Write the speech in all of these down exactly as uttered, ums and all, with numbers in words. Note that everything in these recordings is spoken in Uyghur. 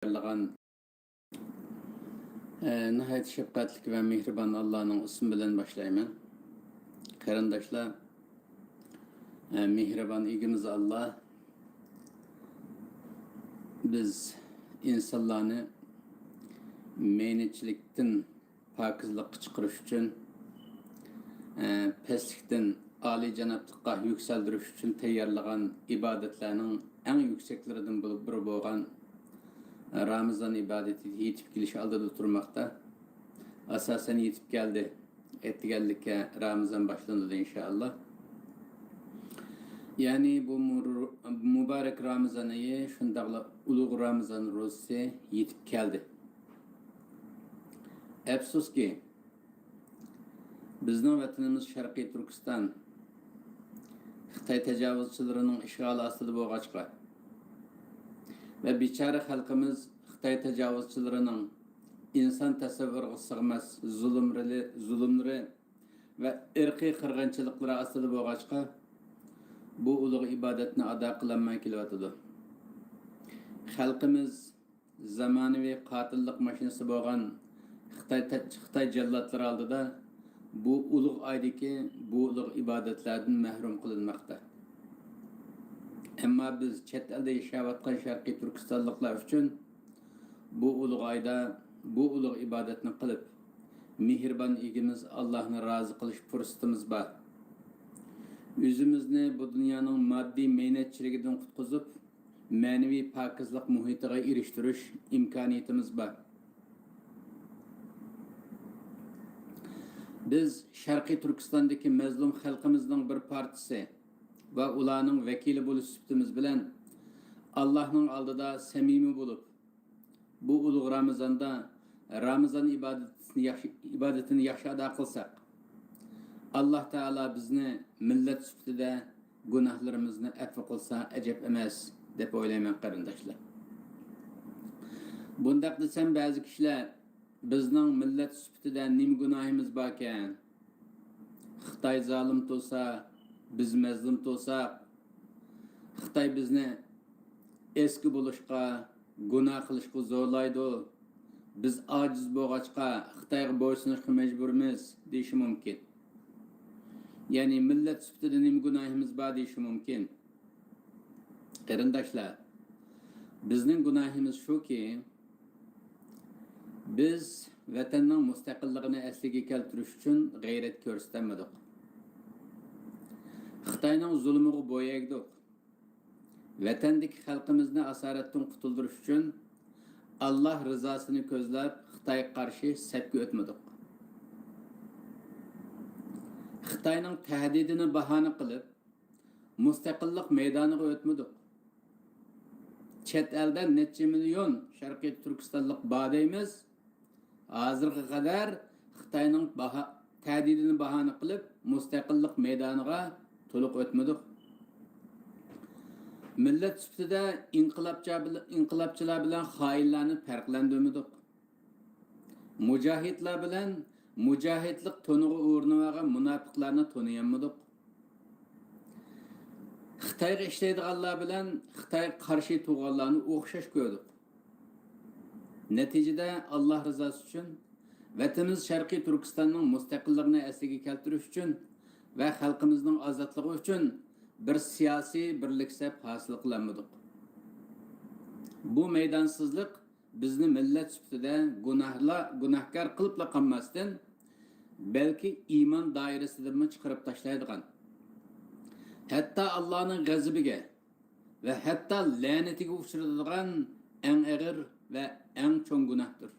تەييارلىغان. ئە، ناھايىتى شەپقەتلىك ۋە مېھرىبان ئاللانىڭ ئىسمى بىلەن باشلايمەن. قېرىنداشلار، ئە، مېھرىبان ئىگىمىز ئاللا بىز ئىنسانلارنى مەينەتچىلىكتىن پاكىزلىققا چىقىرىش ئۈچۈن، ئە، پەسلىكتىن ئالىيجانابلىققا يۈكسەلدۈرۈش ئۈچۈن تەييارلىغان ئىبادەتلەرنىڭ ئەڭ يۈكسەكلىرىدىن بولۇپ بىرى بولغان رامىزان ئىبادىتى يېتىپ كېلىش ئالدىدا تۇرماقتا. ئاساسەن يېتىپ كەلدى. ئەتىگەنلىككە رامىزان باشلىنىدۇ ئىنشائاللا. يەنى بۇ مۇر-، مۇبارەك رامىزان ئېيى، شۇنداقلا ئۇلۇغ رامىزان روزىسى يېتىپ كەلدى. ئەپسۇسكى، بىزنىڭ ۋەتىنىمىز شەرقىي تۈركىستان خىتاي تاجاۋۇزچىلىرىنىڭ ئىشغالى ئاستىدا بولغاچقا ۋە بىچارە خەلقىمىز خىتاي تاجاۋۇزچىلىرىنىڭ ئىنسان تەسەۋۋۇرىغا سىغماس زۇلۇملىرى، زۇلۇملىرى ۋە ئىرقىي قىرغىنچىلىقلىرى ئاستىدا بولغاچقا، بۇ ئۇلۇغ ئىبادەتنى ئادا قىلالماي كېلىۋاتىدۇ. خەلقىمىز زامانىۋى قاتىللىق ماشىنىسى بولغان خىتاي، خىتاي جاللاتلىرى ئالدىدا بۇ ئۇلۇغ ئايدىكى بۇ ئۇلۇغ ئىبادەتلەردىن مەھرۇم قىلىنماقتا. ئەمما بىز چەت ئەلدە ياشاۋاتقان شەرقىي تۈركىستانلىقلار ئۈچۈن بۇ ئۇلۇغ ئايدا بۇ ئۇلۇغ ئىبادەتنى قىلىپ، مېھرىبان ئىگىمىز ئاللاھنى رازى قىلىش پۇرسىتىمىز بار. ئۆزىمىزنى بۇ دۇنيانىڭ ماددىي مەينەتچىلىكىدىن قۇتقۇزۇپ، مەنىۋى پاكىزلىق مۇھىتىغا ئېرىشتۈرۈش ئىمكانىيىتىمىز بار. بىز شەرقىي تۈركىستاندىكى مەزلۇم خەلقىمىزنىڭ بىر پارچىسى ۋە ئۇلارنىڭ ۋەكىلى بولۇش سۈپىتىمىز بىلەن، ئاللاھنىڭ ئالدىدا سەمىمىي بولۇپ، بۇ ئۇلۇغ رامىزاندا رامىزان ئىبادىتىنى ياخشى، ئىبادىتىنى ياخشى ئادا قىلساق، ئاللاھ تائالا بىزنى مىللەت سۈپىتىدە گۇناھلىرىمىزنى ئەپۇ قىلسا ئەجەب ئەمەس، دەپ ئويلايمەن، قېرىنداشلار. بۇنداق دېسەم، بەزى كىشىلەر، بىزنىڭ مىللەت سۈپىتىدە نېمە گۇناھىمىز باركەن؟ خىتاي زالىم تۇرسا، بىز مەزلۇم تۇرساق، خىتاي بىزنى ئەسكى بولۇشقا، گۇناھ قىلىشقا زورلايدۇ. بىز ئاجىز بولغاچقا، خىتايغا بويسۇنۇشقا مەجبۇرمىز، دېيىشى مۇمكىن. يەنى مىللەت سۈپىتىدە نېمە گۇناھىمىز بار، دېيىشى مۇمكىن. قېرىنداشلار، بىزنىڭ گۇناھىمىز شۇكى، بىز ۋەتەننىڭ مۇستەقىللىقىنى ئەسلىگە كەلتۈرۈش ئۈچۈن غەيرەت كۆرسىتەلمىدۇق. خىتاينىڭ زۇلۇمىغا بويۇن ئەگدۇق. ۋەتەندىكى خەلقىمىزنى ئاسارەتتىن قۇتۇلدۇرۇش ئۈچۈن ئاللاھ رىزاسىنى كۆزلەپ، خىتايغا قارشى سەپكە ئۆتمىدۇق. خىتاينىڭ تەھدىتىنى باھانە قىلىپ، مۇستەقىللىق مەيدانىغا ئۆتمىدۇق. چەت ئەلدە نەچچە مىليون شەرقىي تۈركىستانلىق بار دەيمىز. ھازىرغا قەدەر خىتاينىڭ باھا-، تەھدىتىنى باھانە قىلىپ، مۇستەقىللىق مەيدانىغا تولۇق ئۆتمىدۇق. مىللەت سۈپىتىدە ئىنقىلابچى بىل-، ئىنقىلابچىلار بىلەن خائىنلارنى پەرقلەندۈرمىدۇق. مۇجاھىدلار بىلەن مۇجاھىدلىق تونىغا ئورىنىۋالغان مۇناپىقلارنى تونۇيالمىدۇق. خىتايغا ئىشلەيدىغانلار بىلەن خىتايغا قارشى تۇرغانلارنى ئوخشاش كۆردۇق. نەتىجىدە، ئاللاھ رىزاسى ئۈچۈن، ۋەتىنىمىز شەرقىي تۈركىستاننىڭ مۇستەقىللىقىنى ئەسلىگە كەلتۈرۈش ئۈچۈن ۋە خەلقىمىزنىڭ ئازادلىقى ئۈچۈن بىر سىياسىي بىرلىك سەپ ھاسىل قىلالمىدۇق. بۇ مەيدانسىزلىق بىزنى مىللەت سۈپىتىدە گۇناھلا-، گۇناھكار قىلىپلا قالماستىن، بەلكى ئىمان دائىرىسىدىنمۇ چىقىرىپ تاشلايدىغان، ھەتتا ئاللانىڭ غەزىپىگە ۋە ھەتتا لەنىتىگە ئۇچرىتىدىغان ئەڭ ئېغىر ۋە ئەڭ چوڭ گۇناھتۇر.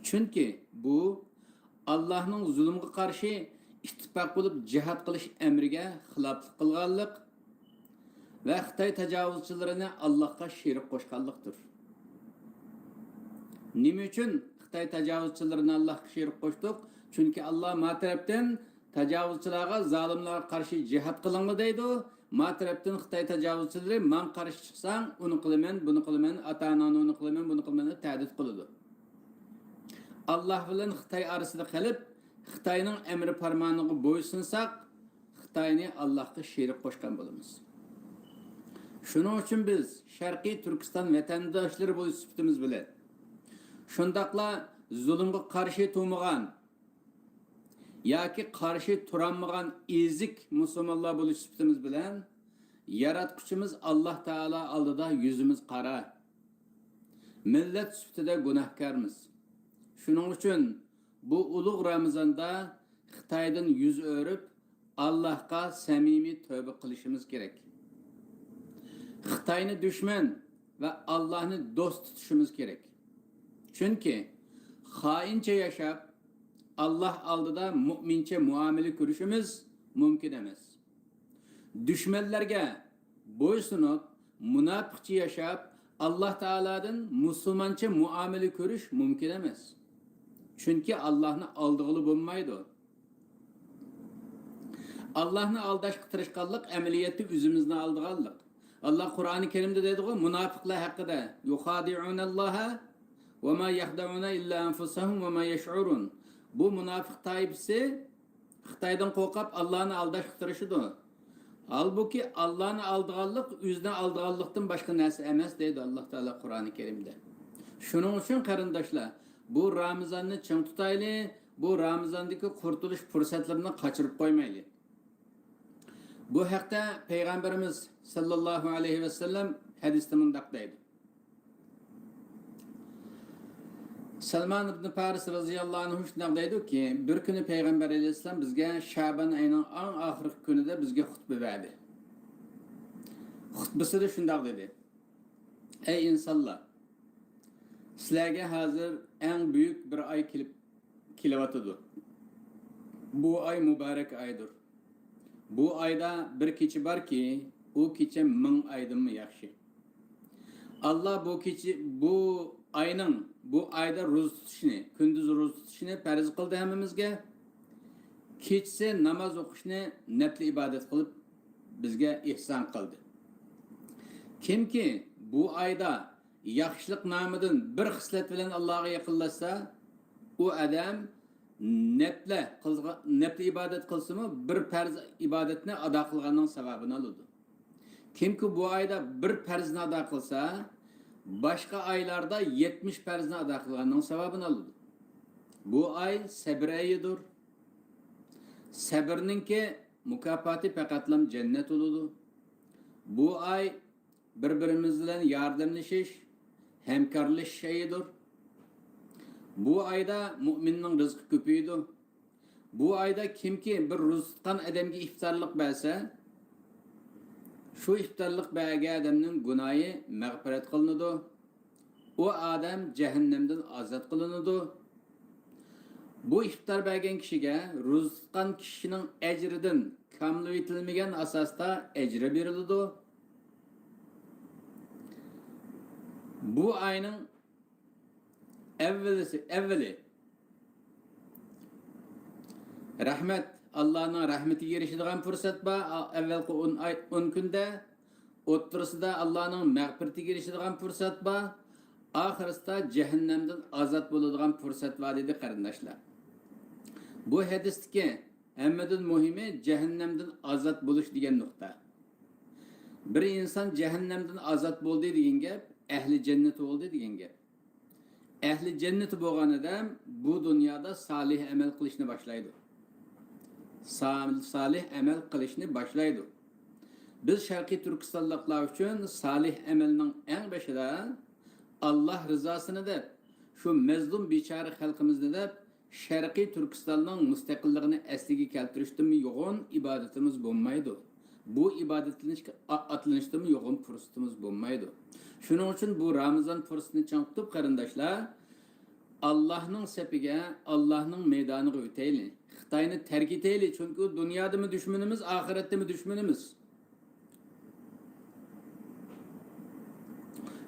چۈنكى بۇ ئاللاھنىڭ زۇلۇمغا قارشى ئىتتىپاق بولۇپ جىھاد قىلىش ئەمرىگە خىلاپلىق قىلغانلىق ۋە خىتاي تاجاۋۇزچىلىرىنى ئاللاھقا شېرىك قوشقانلىقتۇر. نېمە ئۈچۈن خىتاي تاجاۋۇزچىلىرىنى ئاللاھقا شېرىك قوشتۇق؟ چۈنكى ئاللاھ ما تەرەپتىن تاجاۋۇزچىلارغا، زالىملارغا قارشى جىھاد قىلىڭلار دەيدۇ. ما تەرەپتىن خىتاي تاجاۋۇزچىلىرى، ماڭا قارشى چىقساڭ، ئۇنى قىلىمەن، بۇنى قىلىمەن، ئاتا-ئاناڭنى ئۇنى قىلىمەن، بۇنى قىلىمەن دەپ تەھدىت قىلىدۇ. ئاللاھ بىلەن خىتاي ئارىسىدا قېلىپ، خىتاينىڭ ئەمرى پەرمانىغا بويسۇنساق، خىتاينى ئاللاھقا شېرىك قوشقان بولىمىز. شۇنىڭ ئۈچۈن بىز شەرقىي تۈركىستان ۋەتەنداشلىرى بولۇش سۈپىتىمىز بىلەن، شۇنداقلا زۇلۇمغا قارشى تۇرمىغان ياكى قارشى تۇرالمىغان ئېزىك مۇسۇلمانلار بولۇش سۈپىتىمىز بىلەن، ياراتقۇچىمىز ئاللاھ تائالا ئالدىدا يۈزىمىز قارا، مىللەت سۈپىتىدە گۇناھكارمىز. شۇنىڭ ئۈچۈن بۇ ئۇلۇغ رامىزاندا خىتايدىن يۈز ئۆرۈپ، ئاللاھقا سەمىمىي تەۋبە قىلىشىمىز كېرەك. خىتاينى دۈشمەن ۋە ئاللاھنى دوست تۇتۇشىمىز كېرەك. چۈنكى خائىنچە ياشاپ، ئاللاھ ئالدىدا مۇئمىنچە مۇئامىلە كۆرۈشىمىز مۇمكىن ئەمەس. دۈشمەنلەرگە بويسۇنۇپ، مۇناپىقچە ياشاپ، ئاللاھ تائالادىن مۇسۇلمانچە مۇئامىلە كۆرۈش مۇمكىن ئەمەس. چۈنكى ئاللاھنى ئالدىغىلى بولمايدۇ. ئاللاھنى ئالداشقا تىرىشقانلىق ئەمەلىيەتتە ئۆزىمىزنى ئالدىغانلىق. ئاللاھ قۇرئانى كەرىمدە دەيدىغۇ، مۇناپىقلار ھەققىدە، يۇخادىئۇنەللاھە ۋە ما يەخدەئۇنە ئىللا ئەنفۇسەھۇم ۋە ما يەشئۇرۇن. بۇ مۇناپىق تائىپىسى خىتايدىن قورقۇپ، ئاللاھنى ئالداشقا تىرىشىدۇ. ھالبۇكى، ئاللاھنى ئالدىغانلىق ئۆزىنى ئالدىغانلىقتىن باشقا نەرسە ئەمەس، دەيدۇ ئاللاھ تائالا قۇرئانى كەرىمدە. شۇنىڭ ئۈچۈن، قېرىنداشلار، بۇ رامىزاننى چىڭ تۇتايلى، بۇ رامىزاندىكى قۇرتۇلۇش پۇرسەتلىرىنى قاچۇرۇپ قويمايلى. بۇ ھەقتە پەيغەمبىرىمىز سەللەللاھۇ ئەلەيھى ۋەسەللەم ھەدىستە مۇنداق دەيدۇ. سەلمان ئىبن پارىس رەزىياللاھۇ ئەنھۇ شۇنداق دەيدۇكى، بىر كۈنى پەيغەمبەر ئەلەيھىسسالام بىزگە شەبان ئېيىنىڭ ئەڭ ئاخىرقى كۈنىدە بىزگە خۇتبە بەردى. خۇتبىسىدە شۇنداق دېدى: ئەي ئىنسانلار، سىلەرگە ھازىر ئەڭ بۈيۈك بىر ئاي كېلىپ، كېلىۋاتىدۇ. بۇ ئاي مۇبارەك ئايدۇر. بۇ ئايدا بىر كېچە باركى، ئۇ كېچە مىڭ ئايدىنمۇ ياخشى. ئاللا بۇ كېچە، بۇ ئاينىڭ، بۇ ئايدا روزا تۇتۇشنى، كۈندۈز روزا تۇتۇشنى پەرز قىلدى ھەممىمىزگە. كېچىسى ناماز ئوقۇشنى نەپلى ئىبادەت قىلىپ بىزگە ئېھسان قىلدى. كىمكى بۇ ئايدا ياخشىلىق نامىدىن بىر خىسلەت بىلەن ئاللاغا يېقىنلاشسا، ئۇ ئادەم نەپلە قىلغا-، نەپلە ئىبادەت قىلسىمۇ، بىر پەرز ئىبادەتنى ئادا قىلغاننىڭ ساۋابىنى ئالىدۇ. كىمكى بۇ ئايدا بىر پەرزنى ئادا قىلسا، باشقا ئايلاردا يەتمىش پەرزنى ئادا قىلغاننىڭ ساۋابىنى ئالىدۇ. بۇ ئاي سەبر ئېيىدۇر. سەبرنىڭكى مۇكاپاتى پەقەتلا جەننەت بولىدۇ. بۇ ئاي بىر-بىرىمىز بىلەن ياردەملىشىش، ھەمكارلىشىش ئېيىدۇر. بۇ ئايدا مۇئمىننىڭ رىزقى كۆپىيىدۇ. بۇ ئايدا كىمكى بىر روزا تۇتقان ئادەمگە ئىپتارلىق بەرسە، شۇ ئىپتارلىق بەرگەن ئادەمنىڭ گۇناھى مەغپىرەت قىلىنىدۇ. ئۇ ئادەم جەھەننەمدىن ئازاد قىلىنىدۇ. بۇ ئىپتار بەرگەن كىشىگە روزا تۇتقان كىشىنىڭ ئەجرىدىن كامىلىۋېتىلمىگەن ئاساستا ئەجرى بېرىلىدۇ. بۇ ئاينىڭ ئەۋۋىلىسى، ئەۋۋىلى رەھمەت، ئاللانىڭ رەھمىتىگە ئېرىشىدىغان پۇرسەت بار، ئا-، ئەۋۋەلقى ئون ئاي، ئون كۈندە. ئوتتۇرىسىدا ئاللانىڭ مەغپىرىتىگە ئېرىشىدىغان پۇرسەت بار، ئاخىرىسىدا جەھەننەمدىن ئازاد بولىدىغان پۇرسەت بار، دېدى قېرىنداشلار. بۇ ھەدىستىكى ھەممىدىن مۇھىمى جەھەننەمدىن ئازاد بولۇش دېگەن نۇقتا. بىر ئىنسان جەھەننەمدىن ئازاد بولدى دېگەن گەپ، ئەھلى جەننەت بولدى دېگەن گەپ. ئەھلى جەننىتى بولغان ئادەم بۇ دۇنيادا سالىھ ئەمەل قىلىشنى باشلايدۇ. سال-، سالىھ ئەمەل قىلىشنى باشلايدۇ. بىز شەرقىي تۈركىستانلىقلار ئۈچۈن سالىھ ئەمەلنىڭ ئەڭ بېشىدا ئاللا رىزاسىنى دەپ، شۇ مەزلۇم بىچارە خەلقىمىزنى دەپ، شەرقىي تۈركىستاننىڭ مۇستەقىللىقىنى ئەسلىگە كەلتۈرۈشتىنمۇ يوغان ئىبادىتىمىز بولمايدۇ. بۇ ئىبادەتلىنىشكە ئا-، ئاتلىنىشتىنمۇ يوغان پۇرسىتىمىز بولمايدۇ. شۇنىڭ ئۈچۈن بۇ رامىزان پۇرسىتىنى چىڭ تۇتۇپ، قېرىنداشلار، ئاللانىڭ سېپىگە، ئاللانىڭ مەيدانىغا ئۆتەيلى. خىتاينى تەرك ئېتەيلى، چۈنكى ئۇ دۇنيادىمۇ دۈشمىنىمىز، ئاخىرەتتىمۇ دۈشمىنىمىز.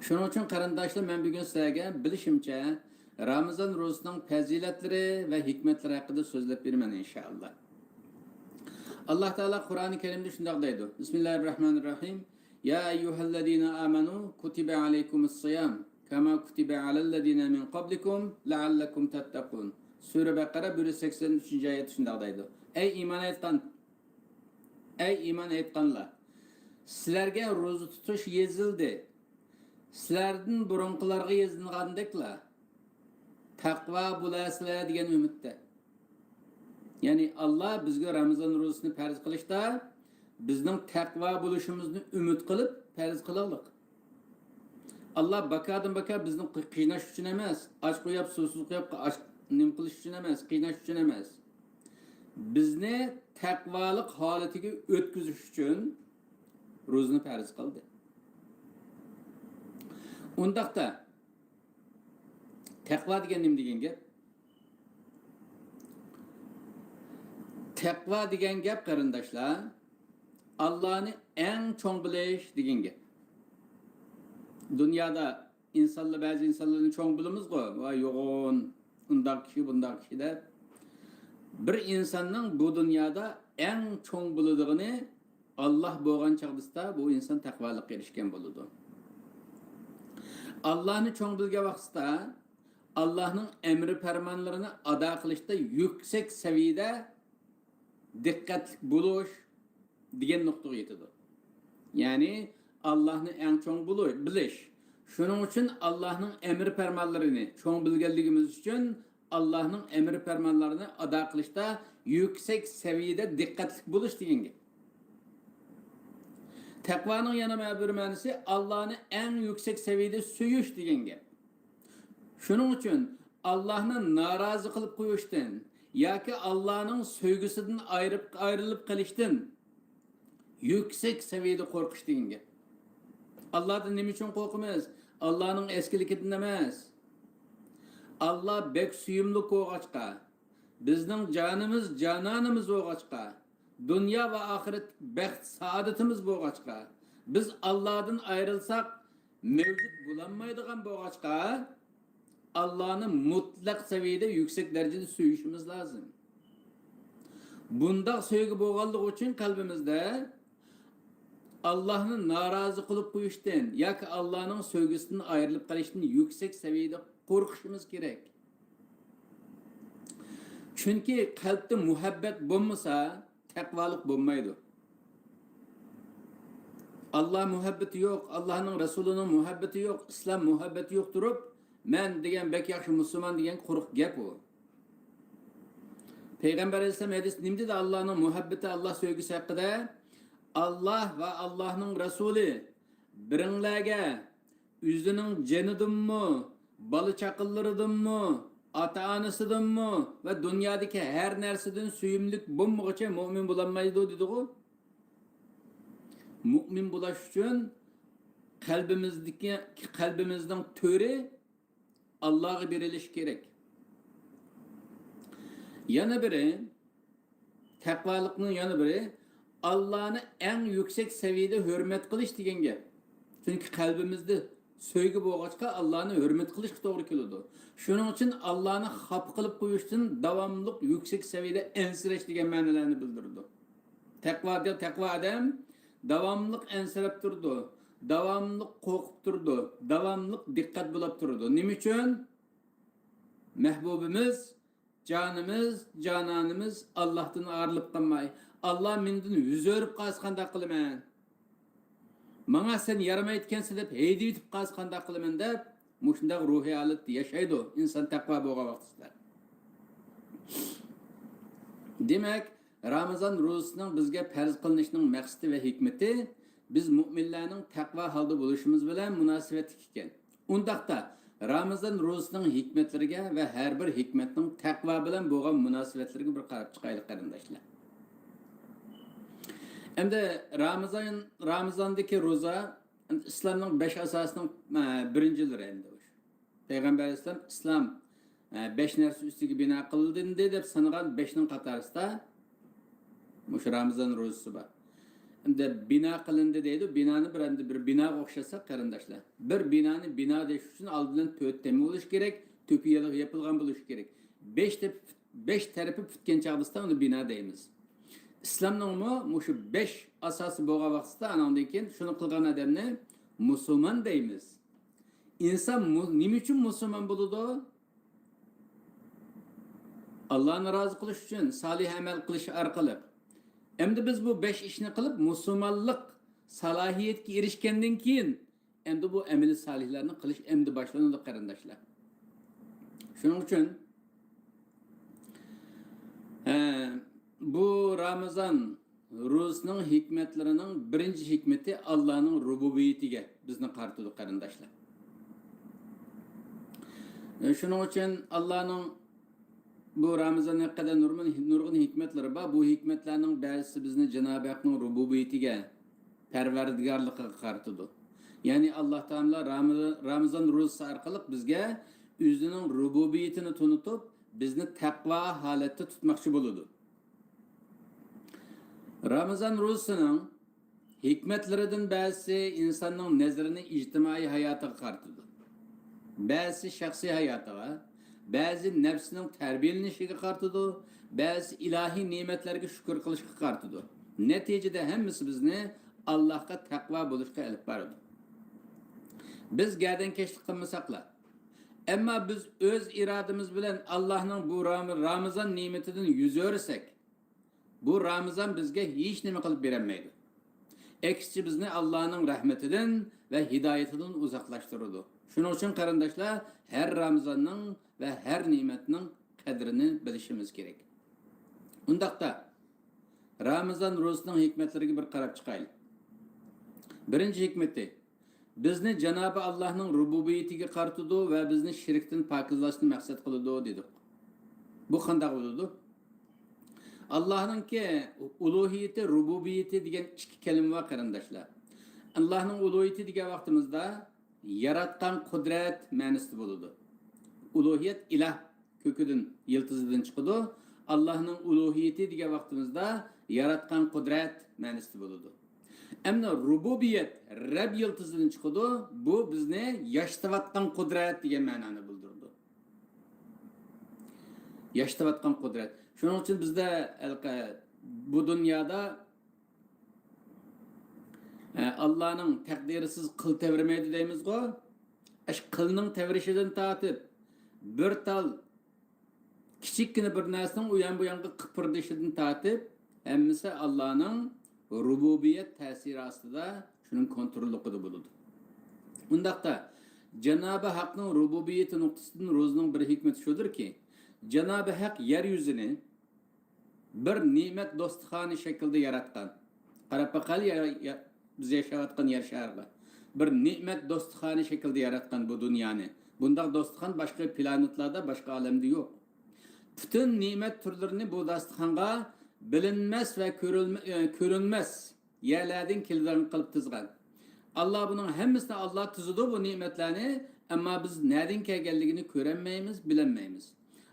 شۇنىڭ ئۈچۈن، قېرىنداشلار، مەن بۈگۈن سىلەرگە بىلىشىمچە رامىزان روزىسىنىڭ پەزىلەتلىرى ۋە ھېكمەتلىرى ھەققىدە سۆزلەپ بېرىمەن، ئىنشائاللا. ئاللا تائالا قۇرئانى كەرىمدە شۇنداق دەيدۇ: بىسمىللاھىررەھمانىررەھىم. يا أيها الذين آمنوا كتب عليكم الصيام كما كتب على الذين من قبلكم لعلكم تتقون. سۈرە بەقەرە بىر يۈز سەكسەن ئۈچىنچى ئايەتتە شۇنداق دەيدۇ: ئەي ئىمان ئېيتقان، ئەي ئىمان ئېيتقانلار، سىلەرگە روزا تۇتۇش يېزىلدى. سىلەردىن بۇرۇنقىلارغا يېزىلغاندەكلا تەقۋا بولارسىلەر دېگەن ئۈمىدتە. يەنى ئاللا بىزگە رامىزان روزىسىنى پەرز قىلىشتا بىزنىڭ تەقۋا بولۇشىمىزنى ئۈمىد قىلىپ پەرز قىلغلىق. ئاللا باكادىن باكا بىزنى قىيناش ئۈچۈن ئەمەس، ئاچ قويۇپ، سۇسىز قويۇپ، ئاچ، نېمە قىلىش ئۈچۈن ئەمەس، قىيناش ئۈچۈن ئەمەس. بىزنى تەقۋالىق ھالىتىگە ئۆتكۈزۈش ئۈچۈن روزىنى پەرز قىلدى. ئۇنداقتا، تەقۋا دېگەن نېمە دېگەن گەپ؟ تەقۋا دېگەن گەپ، قېرىنداشلار، ئاللانى ئەڭ چوڭ بىلىش دېگەن گەپ. دۇنيادا ئىنسانلار، بەزى ئىنسانلارنى چوڭ بىلىمىزغۇ، ۋاي يوغان، ئۇنداق كىشى، بۇنداق كىشى دەپ. بىر ئىنساننىڭ بۇ دۇنيادا ئەڭ چوڭ بولىدىغىنى ئاللا بولغان چاغدىسىدا بۇ ئىنسان تەقۋالىققا ئېرىشكەن بولىدۇ. ئاللانى چوڭ بىلگەن ۋاقتىسىدا ئاللانىڭ ئەمرى پەرمانلىرىنى ئادا قىلىشتا يۈكسەك سەۋىيەدە دىققەتلىك بولۇش دېگەن نۇقتىغا يېتىدۇ. يەنى ئاللانى ئەڭ چوڭ بولۇ-، بىلىش. شۇنىڭ ئۈچۈن ئاللانىڭ ئەمرى پەرمانلىرىنى چوڭ بىلگەنلىكىمىز ئۈچۈن ئاللانىڭ ئەمرى پەرمانلىرىنى ئادا قىلىشتا يۈكسەك سەۋىيەدە دىققەتلىك بولۇش دېگەن گەپ. تەقۋانىڭ يەنە بىر مەنىسى ئاللانى ئەڭ يۈكسەك سەۋىيەدە سۆيۈش دېگەن گەپ. شۇنىڭ ئۈچۈن ئاللانى نارازى قىلىپ قويۇشتىن ياكى ئاللانىڭ سۆيگۈسىدىن ئايرىپ، ئايرىلىپ قېلىشتىن يۈكسەك سەۋىيەدە قورقۇش دېگەن گەپ. ئاللادىن نېمە ئۈچۈن قورقىمىز؟ ئاللانىڭ ئەسكىلىكىدىن ئەمەس. ئاللا بەك سۆيۈملۈك بولغاچقا، بىزنىڭ جانىمىز، جانانىمىز بولغاچقا، دۇنيا ۋە ئاخىرەت بەخت سائادىتىمىز بولغاچقا، بىز ئاللادىن ئايرىلساق مەۋجۇت بولالمايدىغان بولغاچقا، ئاللانى مۇتلەق سەۋىيەدە يۈكسەك دەرىجىدە سۆيۈشىمىز لازىم. بۇنداق سۆيگۈ بولغانلىقى ئۈچۈن قەلبىمىزدە ئاللانى نارازى قىلىپ قويۇشتىن ياكى ئاللانىڭ سۆيگۈسىدىن ئايرىلىپ قېلىشتىن يۈكسەك سەۋىيەدە قورقۇشىمىز كېرەك. چۈنكى قەلبتە مۇھەببەت بولمىسا، تەقۋالىق بولمايدۇ. ئاللا مۇھەببىتى يوق، ئاللانىڭ رەسۇلىنىڭ مۇھەببىتى يوق، ئىسلام مۇھەببىتى يوق تۇرۇپ، مەن دېگەن بەك ياخشى مۇسۇلمان دېگەن قۇرۇق گەپ ئۇ. پەيغەمبەر ئەلەيھىسسالام ھەدىستە نېمە دېدى؟ ئاللانىڭ مۇھەببىتى، ئاللا سۆيگۈسى ھەققىدە، ئاللا ۋە ئاللانىڭ رەسۇلى بىرىڭلارگە ئۆزىنىڭ جېنىدىنمۇ، بالا-چاقىلىرىدىنمۇ، ئاتا-ئانىسىدىنمۇ ۋە دۇنيادىكى ھەر نەرسىدىن سۆيۈملۈك بولمىغۇچە مۆمىن بولالمايدۇ، دېدىغۇ. مۆمىن بولاش ئۈچۈن قەلبىمىزدىكى، قەلبىمىزنىڭ تۆرى ئاللاغا بېرىلىشى كېرەك. يەنە بىرى، تەقۋالىقنىڭ يەنە بىرى، ئاللانى ئەڭ يۈكسەك سەۋىيەدە ھۆرمەت قىلىش دېگەن گەپ. چۈنكى قەلبىمىزدە سۆيگۈ بولغاچقا، ئاللانى ھۆرمەت قىلىشقا توغرا كېلىدۇ. شۇنىڭ ئۈچۈن ئاللانى خاپا قىلىپ قويۇشتىن داۋاملىق يۈكسەك سەۋىيەدە ئەنسىرەش دېگەن مەنىلەرنى بىلدۈرىدۇ. تەقۋا، تەقۋا ئادەم داۋاملىق ئەنسىرەپ تۇرىدۇ، داۋاملىق قورقۇپ تۇرىدۇ، داۋاملىق دىققەت بولاپ تۇرىدۇ. نېمە ئۈچۈن؟ مەھبۇبىمىز، جانىمىز، جانانىمىز ئاللاھتىن ئايرىلىپ قالماي، ئاللا مېندىن يۈز ئۆرۈپ قالسا قانداق قىلىمەن؟ ماڭا سەن يارىمايدىكەنسەن دەپ ھەيدىۋېتىپ قالسا قانداق قىلىمەن دەپ، مۇشۇنداق روھىي ھالەتتە ياشايدۇ ئىنسان تەقۋا بولغان ۋاقتىدا. دېمەك، رامىزان روزىسىنىڭ بىزگە پەرز قىلىنىشىنىڭ مەقسىتى ۋە ھېكمىتى بىز مۆمىنلەرنىڭ تەقۋا ھالدا بولۇشىمىز بىلەن مۇناسىۋەتلىك ئىكەن. ئۇنداقتا، رامىزان روزىسىنىڭ ھېكمەتلىرىگە ۋە ھەر بىر ھېكمەتنىڭ تەقۋا بىلەن بولغان مۇناسىۋەتلىرىگە بىر قاراپ چىقايلى، قېرىنداشلار. ئەمدى رامىزان، رامىزاندىكى روزا ئىسلامنىڭ بەش ئاساسىنىڭ، ئە، بىرىنچىلىرى ئەمدى شۇ. پەيغەمبەر ئەلەيھىسسالام ئىسلام، ئە، بەش نەرسە ئۈستىگە بىنا قىلىندى دەپ سانىغان بەشنىڭ قاتارىسىدا مۇشۇ رامىزان روزىسى بار. ئەمدى بىنا قىلىندى دەيدۇ، بىنانى بىر، ئەمدى بىر بىناغا ئوخشاتساق، قېرىنداشلار، بىر بىنانى بىنا دەش ئۈچۈن ئالدى بىلەن تۆت تېمى بولۇشى كېرەك، تۆپە يېپىلغان بولۇشى كېرەك. بەش تەرىپى، بەش تەرىپى پۈتكەن چاغدىسىدا ئۇنى بىنا دەيمىز. ئىسلامنىڭمۇ مۇشۇ بەش ئاساسى بولغان ۋاقتىدا، ئانىڭدىن كېيىن شۇنى قىلغان ئادەمنى مۇسۇلمان دەيمىز. ئىنسان مۇ-، نېمە ئۈچۈن مۇسۇلمان بولىدۇ؟ ئاللانى رازى قىلىش ئۈچۈن سالىھ ئەمەل قىلىش ئارقىلىق. ئەمدى بىز بۇ بەش ئىشنى قىلىپ، مۇسۇلمانلىق سالاھىيەتكە ئېرىشكەندىن كېيىن، ئەمدى بۇ ئەمەلىي سالىھلارنى قىلىش ئەمدى باشلىنىدۇ، قېرىنداشلار. شۇنىڭ ئۈچۈن، ئە، بۇ رامىزان روزىسىنىڭ ھېكمەتلىرىنىڭ بىرىنچى ھېكمىتى ئاللانىڭ رۇبۇبىيىتىگە بىزنى قارىتىدۇ، قېرىنداشلار. ئە، شۇنىڭ ئۈچۈن ئاللانىڭ بۇ رامىزان ھەققىدە نۇرغۇن، نۇرغۇن ھېكمەتلىرى بار. بۇ ھېكمەتلەرنىڭ بەزىسى بىزنى جانابى ھەقنىڭ رۇبۇبىيىتىگە، پەرۋەردىگارلىقىغا قارىتىدۇ. يەنى ئاللا تائالا رامىزان، رامىزان روزىسى ئارقىلىق بىزگە ئۆزىنىڭ رۇبۇبىيىتىنى تونۇتۇپ، بىزنى تەقۋا ھالەتتە تۇتماقچى بولىدۇ. رامىزان روزىسىنىڭ ھېكمەتلىرىدىن بەزىسى ئىنساننىڭ نەزىرىنى ئىجتىمائىي ھاياتىغا قارىتىدۇ. بەزىسى شەخسىي ھاياتىغا، بەزى نەپسىنىڭ تەربىيەلىنىشىگە قارىتىدۇ، بەزىسى ئىلاھىي نېمەتلەرگە شۈكۈر قىلىشقا قارىتىدۇ. نەتىجىدە ھەممىسى بىزنى ئاللاھقا تەقۋا بولۇشقا ئېلىپ بارىدۇ. بىز گەردەنكەشلىك قىلمىساقلا، ئەمما بىز ئۆز ئىرادىمىز بىلەن ئاللاھنىڭ بۇ رام-، رامىزان نېمىتىدىن يۈز ئۆرۈسەك، بۇ رامىزان بىزگە ھېچ نېمە قىلىپ بېرەلمەيدۇ. ئەكسىچە بىزنى ئاللانىڭ رەھمىتىدىن ۋە ھىدايىتىدىن ئۇزاقلاشتۇرىدۇ. شۇنىڭ ئۈچۈن قېرىنداشلار، ھەر رامىزاننىڭ ۋە ھەر نېمەتنىڭ قەدرىنى بىلىشىمىز كېرەك. ئۇنداقتا، رامىزان روزىسىنىڭ ھېكمەتلىرىگە بىر قاراپ چىقايلى. بىرىنچى ھېكمىتى، بىزنى جانابى ئاللاھنىڭ رۇبۇبىيىتىگە قارىتىدۇ ۋە بىزنى شىركتىن پاكىزلاشنى مەقسەت قىلىدۇ، دېدۇق. بۇ قانداق بولىدۇ؟ ئاللاھنىڭكى ئۇلۇھىيىتى، رۇبۇبىيىتى دېگەن ئىككى كەلىمە بار، قېرىنداشلار. ئاللاھنىڭ ئۇلۇھىيىتى دېگەن ۋاقتىمىزدا ياراتقان قۇدرەت مەنىسىدە بولىدۇ. ئۇلۇھىيەت، ئىلاھ كۆكىدىن، يىلتىزىدىن چىقىدۇ. ئاللاھنىڭ ئۇلۇھىيىتى دېگەن ۋاقتىمىزدا ياراتقان قۇدرەت مەنىسىدە بولىدۇ. ئەمدى رۇبۇبىيەت، رەب يىلتىزىدىن چىقىدۇ. بۇ بىزنى ياشىتىۋاتقان قۇدرەت دېگەن مەنانى بىلدۈرىدۇ. ياشىتىۋاتقان قۇدرەت. شۇنىڭ ئۈچۈن بىزدە ھېلىقى بۇ دۇنيادا، ئە، ئاللانىڭ تەقدىرىسىز قىل تەۋرىمەيدۇ دەيمىزغۇ. ئاشۇ قىلنىڭ تەۋرىشىدىن تارتىپ، بىر تال كىچىككىنە بىر نەرسىنىڭ ئۇيان بۇيانغا قىپىردىشىدىن تارتىپ، ھەممىسى ئاللانىڭ رۇبۇبىيەت تەسىرى ئاستىدا، شۇنىڭ كونتروللۇقىدا بولىدۇ. ئۇنداقتا، جانابى ھەقنىڭ رۇبۇبىيىتى نۇقتىسىدىن روزىنىڭ بىر ھېكمىتى شۇدۇركى، جانابى ھەق يەر يۈزىنى بىر نېمەت دوستىخانى شەكلىدە ياراتقان. قاراپ باقايلى، يا-، يا-، بىز ياشاۋاتقان يەر شارىغا. بىر نېمەت دوستىخانى شەكلىدە ياراتقان بۇ دۇنيانى. بۇنداق دوستىخان باشقا پلانېتلاردا، باشقا ئالەمدە يوق. پۈتۈن نېمەت تۈرلىرىنى بۇ داستىخانغا بىلىنمەس ۋە كۆرۈلمە-، ئە، كۆرۈنمەس يەرلەردىن كېلىدىغان قىلىپ تىزغان. ئاللا بۇنىڭ ھەممىسىنى ئاللا تىزىدۇ بۇ نېمەتلەرنى، ئەمما بىز نەدىن كەلگەنلىكىنى كۆرەلمەيمىز، بىلەلمەيمىز.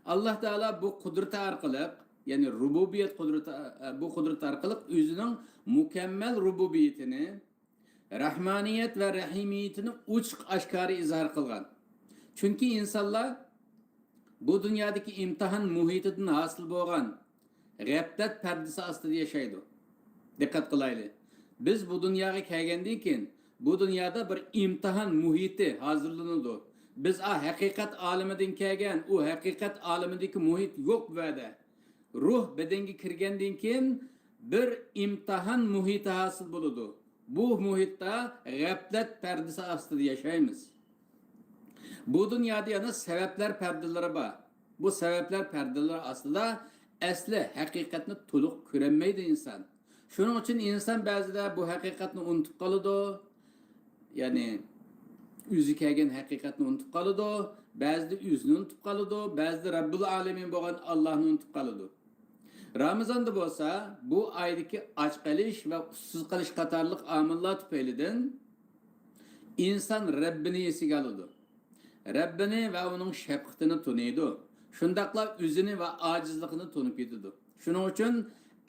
ئاللا تائالا بۇ قۇدرىتى ئارقىلىق، يەنى رۇبۇبىيەت قۇدرىتى، بۇ قۇدرىتى ئارقىلىق ئۆزىنىڭ مۇكەممەل رۇبۇبىيىتىنى، رەھمانىيەت ۋە رەھىمىيىتىنى ئوچۇق ئاشكارا ئىزھار قىلغان. چۈنكى ئىنسانلار بۇ دۇنيادىكى ئىمتىھان مۇھىتىدىن ھاسىل بولغان غەپلەت پەردىسى ئاستىدا ياشايدۇ. دىققەت قىلايلى. بىز بۇ دۇنياغا كەلگەندىن كېيىن، بۇ دۇنيادا بىر ئىمتىھان مۇھىتى ھازىرلىنىدۇ. بىز ئا ھەقىقەت ئالىمىدىن كەلگەن، ئۇ ھەقىقەت ئالىمىدىكى مۇھىت يوق بۇ يەردە. روھ بەدەنگە كىرگەندىن كېيىن بىر ئىمتىھان مۇھىتى ھاسىل بولىدۇ. بۇ مۇھىتتا غەپلەت پەردىسى ئاستىدا ياشايمىز. بۇ دۇنيادا يەنە سەۋەبلەر پەردىلىرى بار. بۇ سەۋەبلەر پەردىلىرى ئاستىدا ئەسلى ھەقىقەتنى تولۇق كۆرەلمەيدۇ ئىنسان. شۇنىڭ ئۈچۈن ئىنسان بەزىدە بۇ ھەقىقەتنى ئۇنتۇپ قالىدۇ. يەنى ئۆزى كەلگەن ھەقىقەتنى ئۇنتۇپ قالىدۇ. بەزىدە ئۆزىنى ئۇنتۇپ قالىدۇ. بەزىدە رەببۇل ئالەمىن بولغان ئاللاھنى ئۇنتۇپ قالىدۇ. رامىزاندا بولسا بۇ ئايدىكى ئاچ قېلىش ۋە ئۇسسۇز قېلىش قاتارلىق ئامىللار تۈپەيلىدىن ئىنسان رەببىنى ئېسىگە ئالىدۇ. رەببىنى ۋە ئۇنىڭ شەپقىتىنى تونۇيدۇ. شۇنداقلا ئۆزىنى ۋە ئاجىزلىقىنى تونۇپ يېتىدۇ. شۇنىڭ ئۈچۈن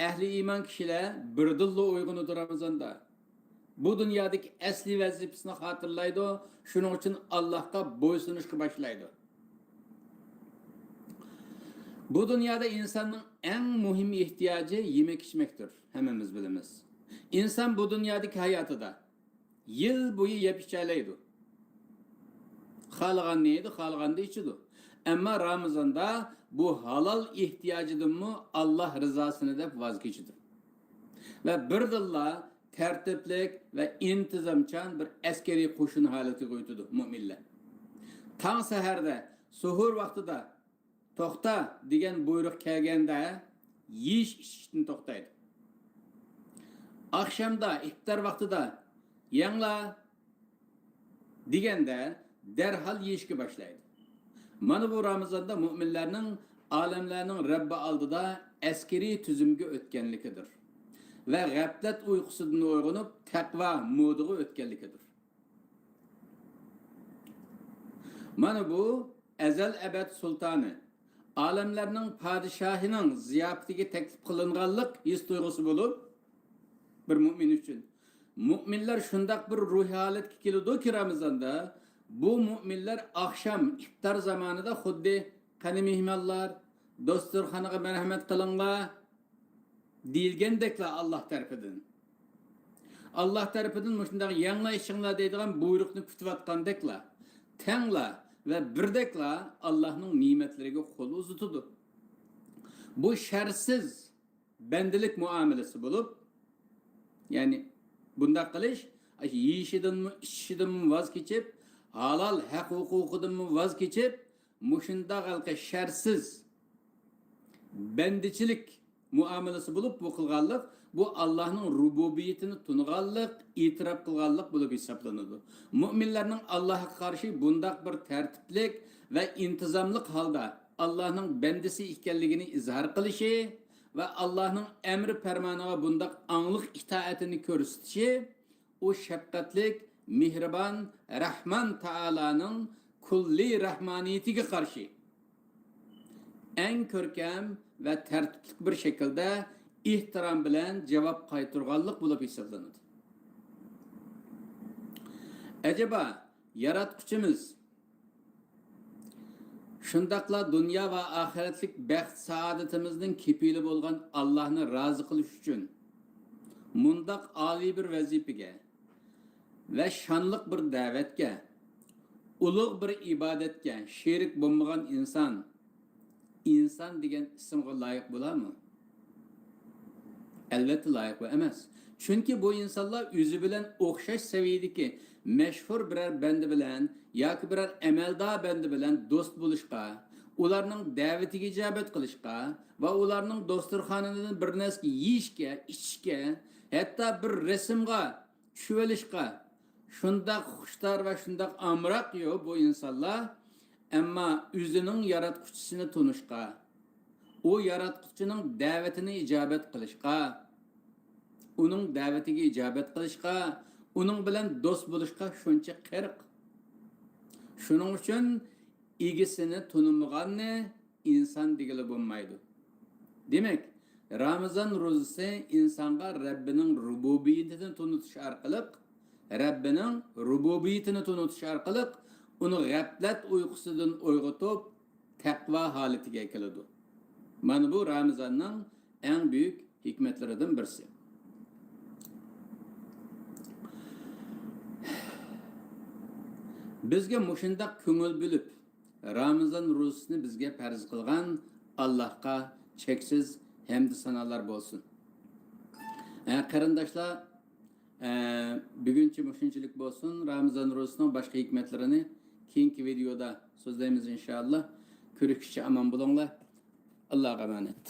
ئەھلى ئىمان كىشىلەر بىردىنلا ئويغىنىدۇ رامىزاندا. بۇ دۇنيادىكى ئەسلىي ۋەزىپىسىنى خاتىرىلەيدۇ. شۇنىڭ ئۈچۈن ئاللاھقا بويسۇنۇشقا باشلايدۇ. بۇ دۇنيادا ئىنساننىڭ ئەڭ مۇھىم ئېھتىياجى يېمەك-ئىچمەكتۇر، ھەممىمىز بىلىمىز. ئىنسان بۇ دۇنيادىكى ھاياتىدا يىل بويى يەپ ئىچەلەيدۇ. خالىغاننى يەيدۇ، خالىغاندا ئىچىدۇ. ئەمما رامىزاندا بۇ ھالال ئېھتىياجىدىنمۇ ئاللاھ رىزاسىنى دەپ ۋاز كېچىدۇ. ۋە بىردىنلا تەرتىپلىك ۋە ئىنتىزامچان بىر ئەسكىرىي قوشۇن ھالىتىگە ئۆتىدۇ مۆمىنلەر. تاڭ سەھەردە، سوھۇر ۋاقتىدا «توختا» دېگەن بۇيرۇق كەلگەندە، يېيىش-ئىچىشتىن توختايدۇ. ئاخشامدا، ئىپتار ۋاقتىدا «يەڭلار» دېگەندە، دەرھال يېيىشكە باشلايدۇ. مانا بۇ رامىزاندا مۆمىنلەرنىڭ ئالەملەرنىڭ رەببى ئالدىدا ئەسكىرىي تۈزۈمگە ئۆتكەنلىكىدۇر ۋە غەپلەت ئۇيقۇسىدىن ئويغىنىپ، تەقۋا مودىغا ئۆتكەنلىكىدۇر. مانا بۇ ئەزەل ئەبەد سۇلتانى، ئالەملەرنىڭ پادىشاھىنىڭ زىياپىتىگە تەكلىپ قىلىنغانلىق ھېس تۇيغۇسى بولۇپ، بىر مۆمىن ئۈچۈن. مۆمىنلەر شۇنداق بىر روھىي ھالەتكە كېلىدۇكى رامىزاندا، بۇ مۆمىنلەر ئاخشام ئىپتار زامانىدا خۇددى «قېنى مېھمانلار، دوستۇرخانىغا مەرھەمەت قىلىڭلار» دېيىلگەندەكلا، ئاللاھ تەرىپىدىن، ئاللاھ تەرىپىدىن مۇشۇنداق «يەڭلار، ئىچىڭلار» دەيدىغان بۇيرۇقنى كۈتۈۋاتقاندەكلا، تەڭلا ۋە بىردەكلا ئاللاھنىڭ نېمەتلىرىگە قول ئۇزىتىدۇ. بۇ شەرتسىز بەندىلىك مۇئامىلىسى بولۇپ، يەنى بۇنداق قىلىش، يېيىشىدىنمۇ، ئىچىشىدىنمۇ ۋاز كېچىپ، ھالال ھەق ھوقۇقىدىنمۇ ۋاز كېچىپ، مۇشۇنداق ھېلىقى شەرتسىز بەندىچىلىك مۇئامىلىسى بولۇپ، بۇ قىلغانلىق، بۇ ئاللاھنىڭ رۇبۇبىيىتىنى تونۇغانلىق، ئېتىراپ قىلغانلىق بولۇپ ھېسابلىنىدۇ. مۆمىنلەرنىڭ ئاللاھقا قارشى بۇنداق بىر تەرتىپلىك ۋە ئىنتىزاملىق ھالدا ئاللاھنىڭ بەندىسى ئىكەنلىكىنى ئىزھار قىلىشى ۋە ئاللاھنىڭ ئەمرى پەرمانىغا بۇنداق ئاڭلىق ئىتائىتىنى كۆرسىتىشى، ئۇ شەپقەتلىك، مېھرىبان، رەھمان تائالانىڭ كۈللى رەھمانىيىتىگە قارشى ئەڭ كۆركەم ۋە تەرتىپلىك بىر شەكىلدە ئېھتىرام بىلەن جاۋاب قايتۇرغانلىق بولۇپ ھېسابلىنىدۇ. ئەجەبا، ياراتقۇچىمىز شۇنداقلا دۇنيا ۋە ئاخىرەتلىك بەخت-سائادىتىمىزنىڭ كېپىلى بولغان ئاللاھنى رازى قىلىش ئۈچۈن مۇنداق ئالىي بىر ۋەزىپىگە ۋە شانلىق بىر دەۋەتكە، ئۇلۇغ بىر ئىبادەتكە شېرىك بولمىغان ئىنسان، ئىنسان دېگەن ئىسىمغا لايىق بولارمۇ؟ ئەلۋەتتە لايىق ئەمەس. چۈنكى بۇ ئىنسانلار ئۆزى بىلەن ئوخشاش سەۋىيەدىكى مەشھۇر بىرەر بەندە بىلەن ياكى بىرەر ئەمەلدار بەندە بىلەن دوست بولۇشقا، ئۇلارنىڭ دەۋىتىگە ئىجابەت قىلىشقا ۋە ئۇلارنىڭ دوستۇرخانىدىن بىر نەرسە يېيىشكە، ئىچىشكە، ھەتتا بىر رەسىمغا چۈشۈۋېلىشقا شۇنداق خۇشتار ۋە شۇنداق ئامراق يو بۇ ئىنسانلار، ئەمما ئۆزىنىڭ ياراتقۇچىسىنى تونۇشقا، ئۇ ياراتقۇچىنىڭ دەۋىتىنى ئىجابەت قىلىشقا، ئۇنىڭ دەۋىتىگە ئىجابەت قىلىشقا، ئۇنىڭ بىلەن دوست بولۇشقا شۇنچە قىرىق. شۇنىڭ ئۈچۈن ئىگىسىنى تونۇمىغاننى ئىنسان دېگىلى بولمايدۇ. دېمەك، رامىزان روزىسى ئىنسانغا رەببىنىڭ رۇبۇبىيىتىنى تونۇتۇش ئارقىلىق، رەببىنىڭ رۇبۇبىيىتىنى تونۇتۇش ئارقىلىق ئۇنى غەپلەت ئۇيقۇسىدىن ئويغىتىپ، تەقۋا ھالىتىگە ئەكېلىدۇ. مانا بۇ رامىزاننىڭ ئەڭ بۈيۈك ھېكمەتلىرىدىن بىرسى. بىزگە مۇشۇنداق كۆڭۈل بۆلۈپ، رامىزان روزىسىنى بىزگە پەرز قىلغان ئاللاھقا چەكسىز ھەمدۇ سانالار بولسۇن. ھە، قېرىنداشلار، ئە، بۈگۈنچە مۇشۇنچىلىك بولسۇن. رامىزان روزىسىنىڭ باشقا ھېكمەتلىرىنى كېيىنكى ۋىدېئودا سۆزلەيمىز، ئىنشائاللا. كۆرۈشكىچە ئامان بولۇڭلار. ئاللاغا ئامانەت.